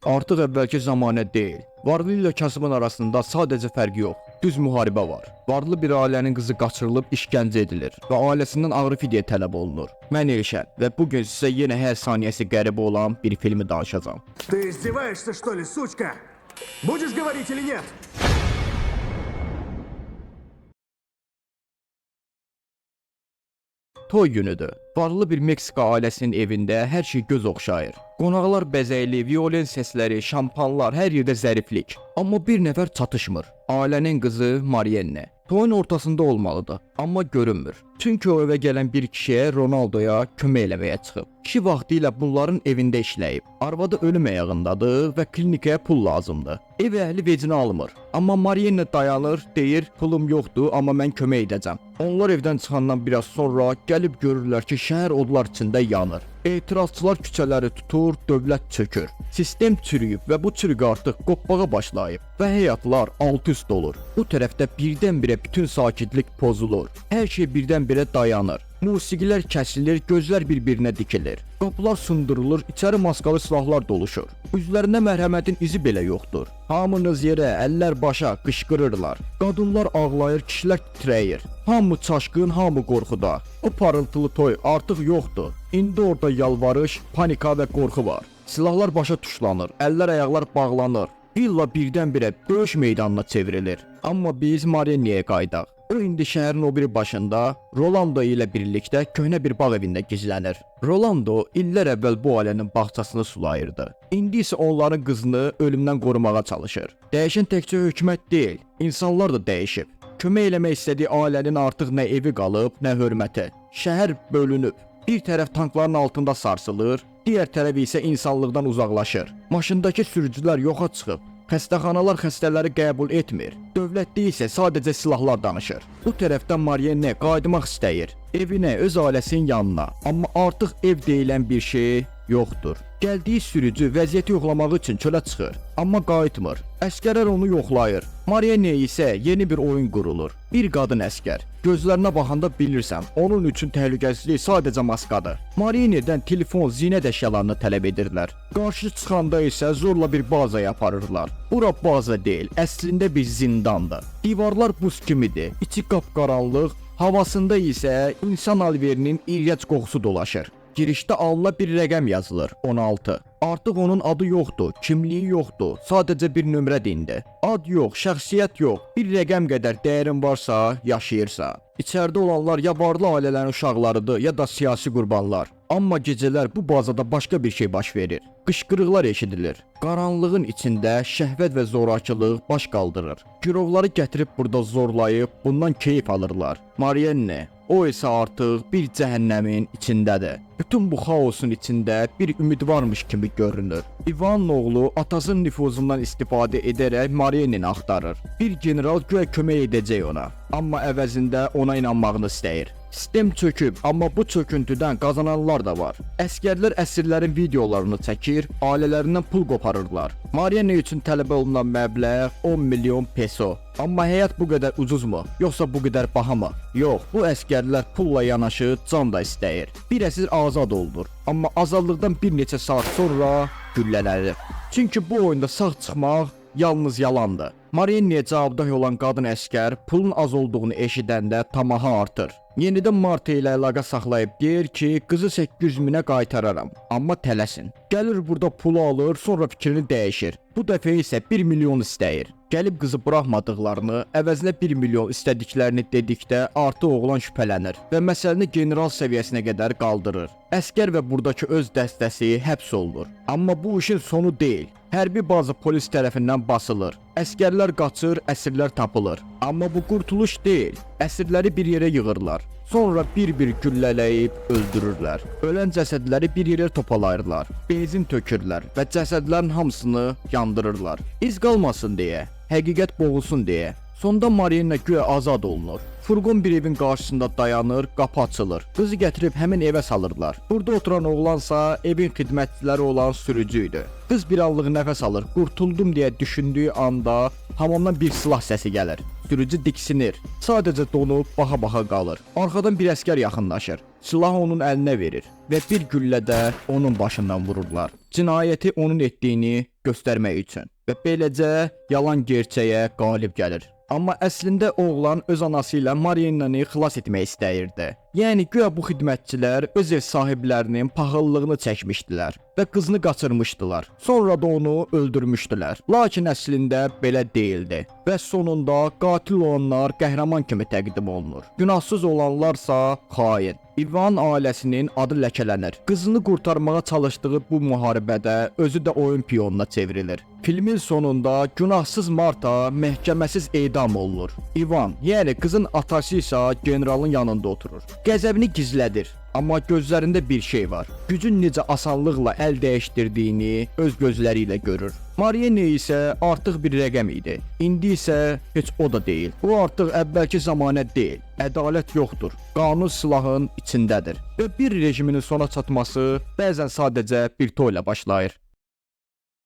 Artıq əvvəlki zəmanə deyil. Varlı ilə kasıbın arasında sadəcə fərq yox, düz müharibə var. Varlı bir ailənin qızı qaçırılıb işgəncə edilir və ailəsindən ağır fidyə tələb olunur. Mən Elşən və bu gün sizə yenə hər saniyəsi qəribə olan bir filmi danışacağam. Ты издеваешься, что ли, сучка? Будешь говорить или нет? Toy günüdür. Varlı bir Meksika ailəsinin evində hər şey göz oxşayır. Qonaqlar bəzəkli, violin səsləri, şampanlar, hər yerdə zəriflik. Amma bir nəfər çatışmır. Ailənin qızı Marienne. Toyun ortasında olmalıdır, amma görünmür. Çünki o evə gələn bir kişiyə, Ronaldoya kömək eləməyə çıxıb. Kişi vaxtilə bunların evində işləyib. Arvadı ölüm ayağındadır və klinikaya pul lazımdır. Ev əhli vecinə almır. Amma Marienne dayanır, deyir, pulum yoxdur, amma mən kömək edəcəm. Onlar evdən çıxandan biraz sonra gəlib görürlər ki, şəhər odlar içində yanır. Etirazçılar küçələri tutur, dövlət çökür. Sistem çürüyüb və bu çürük artıq qopmağa başlayıb və həyatlar alt-üst olur. Bu tərəfdə birdən-birə bütün sakitlik pozulur. Hər şey birdən-birə dayanır. Musiqilər kəsilir, gözlər bir-birinə dikilir. Qapılar sındırılır, içəri maskalı silahlar doluşur. Üzlərində mərhəmətin izi belə yoxdur. Hamınız yerə, əllər başa qışqırırlar. Qadınlar ağlayır, kişilər titrəyir. Hamı çaşqın, hamı qorxuda. O parıltılı toy artıq yoxdur. İndi orada yalvarış, panika və qorxu var. Silahlar başa tuşlanır, əllər ayaqlar bağlanır. Villa birdən-birə döyüş meydanına çevrilir. Amma biz Mareniyə qayıdaq. O indi şəhərin o biri başında Rolando ilə birlikdə köhnə bir bağ evində gizlənir. Rolando illər əvvəl bu ailənin bağçasını sulayırdı. İndi isə onların qızını ölümdən qorumağa çalışır. Dəyişən təkcə hökumət deyil, insanlar da dəyişib. Kömək eləmək istədiyi ailənin artıq nə evi qalıb, nə hörməti. Şəhər bölünüb. Bir tərəf tankların altında sarsılır, digər tərəf isə insanlıqdan uzaqlaşır. Maşındakı sürücülər yoxa çıxıb. Xəstəxanalar xəstələri qəbul etmir. Dövlətdə isə sadəcə silahlar danışır. Bu tərəfdən Marianne qayıtmaq istəyir. Evinə, öz ailəsinin yanına. Amma artıq ev deyilən bir şey yoxdur. Gəldiyi sürücü vəziyyəti yoxlamaq üçün çölə çıxır, amma qayıtmır. Əsgərlər onu yoxlayır. Marianne isə yeni bir oyun qurulur. Bir qadın əsgər. Gözlərinə baxanda bilirsən, onun üçün təhlükəsizlik sadəcə maskadır. Marianne'dən telefon, zinət əşyalarını tələb edirlər. Qarşı çıxanda isə zorla bir bazaya aparırlar. Bura baza deyil, əslində bir zindandır. Divarlar buz kimidir, içi qapqaranlıq, havasında isə insan alverinin iyrənc qoxusu dolaşır. Girişdə alına bir rəqəm yazılır, 16. Artıq onun adı yoxdur, kimliyi yoxdur, sadəcə bir nömrədir indi. Ad yox, şəxsiyyət yox, bir rəqəm qədər dəyərin varsa, yaşayırsan. İçəridə olanlar ya varlı ailələrin uşaqlarıdır, ya da siyasi qurbanlar. Amma gecələr bu bazada başqa bir şey baş verir. Qışqırıqlar eşidilir. Qaranlığın içində şəhvət və zorakılıq baş qaldırır. Girovları gətirib burada zorlayıb bundan keyif alırlar. Marianne, o isə artıq bir cəhənnəmin içindədir. Bütün bu xaosun içində bir ümid varmış kimi görünür. İvanın oğlu atasının nüfuzundan istifadə edərək Marianneni axtarır. Bir general güya kömək edəcək ona, amma əvəzində ona inanmağını istəyir. Sistem çöküb, amma bu çöküntüdən qazananlar da var. Əsgərlər əsirlərin videolarını çəkir, ailələrindən pul qoparırlar. Marianne üçün tələb olunan məbləğ 10 milyon peso. Amma həyat bu qədər ucuzmu, yoxsa bu qədər bahamı? Yox, bu əsgərlər pulla yanaşı can da istəyir. Bir əsir azad olunur, amma azadlıqdan bir neçə saat sonra güllələnir. Çünki bu oyunda sağ çıxmaq yalnız yalandır. Marianne'yə cavabdeh olan qadın əsgər pulun az olduğunu eşidəndə tamaha artır. Yenidən Marta ilə əlaqə saxlayıb deyir ki, qızı 800 minə qaytararam, amma tələsin. Gəlir burada pulu alır, sonra fikrini dəyişir. Bu dəfə isə 1 milyon istəyir. Gəlib qızı buraxmadıqlarını, əvəzinə 1 milyon istədiklərini dedikdə artıq oğlan şübhələnir və məsələni general səviyyəsinə qədər qaldırır. Əsgər və buradakı öz dəstəsi həbs olunur. Amma bu işin sonu deyil. Hərbi baza polis tərəfindən basılır. Əsgərlər qaçır, əsirlər tapılır. Amma bu qurtuluş deyil. Əsirləri bir yerə yığırlar. Sonra bir-bir güllələyib öldürürlər. Ölən cəsədləri bir yerə topalayırlar. Benzin tökürlər və cəsədlərin hamısını yandırırlar. İz qalmasın deyə, həqiqət boğulsun deyə. Sonda Marianne güya azad olunur. Furqon bir evin qarşısında dayanır, qapı açılır. Qızı gətirib həmin evə salırlar. Burada oturan oğlansa evin xidmətçiləri olan sürücü idi. Qız bir anlıq nəfəs alır. Qurtuldum deyə düşündüyü anda hamamdan bir silah səsi gəlir. Sürücü diksinir. Sadəcə donub baxa-baxa qalır. Arxadan bir əsgər yaxınlaşır. Silahı onun əlinə verir və bir güllə də onun başından vururlar. Cinayəti onun etdiyini göstərmək üçün. Və beləcə yalan gerçəyə qalib gəlir. Amma əslində oğlan öz anası ilə Mariennanı xilas etmək istəyirdi. Yəni güya bu xidmətçilər öz ev sahiblərinin paxıllığını çəkmişdilər və qızını qaçırmışdılar. Sonra da onu öldürmüşdülər. Lakin əslində belə deyildi və sonunda qatil olanlar qəhrəman kimi təqdim olunur. Günahsız olanlarsa xain. İvan ailəsinin adı ləkələnir. Qızını qurtarmağa çalışdığı bu müharibədə özü də oyun piyonuna çevrilir. Filmin sonunda günahsız Marta məhkəməsiz edam olunur. İvan, yəni qızın atası isə generalın yanında oturur. Qəzəbini gizlədir, amma gözlərində bir şey var. Gücün necə asanlıqla əl dəyişdirdiyini öz gözləri ilə görür. Marianne isə artıq bir rəqəm idi. İndi isə heç o da deyil. Bu artıq əvvəlki zəmanə deyil. Ədalət yoxdur. Qanun silahın içindədir. Və bir rejiminin sona çatması bəzən sadəcə bir toyla başlayır.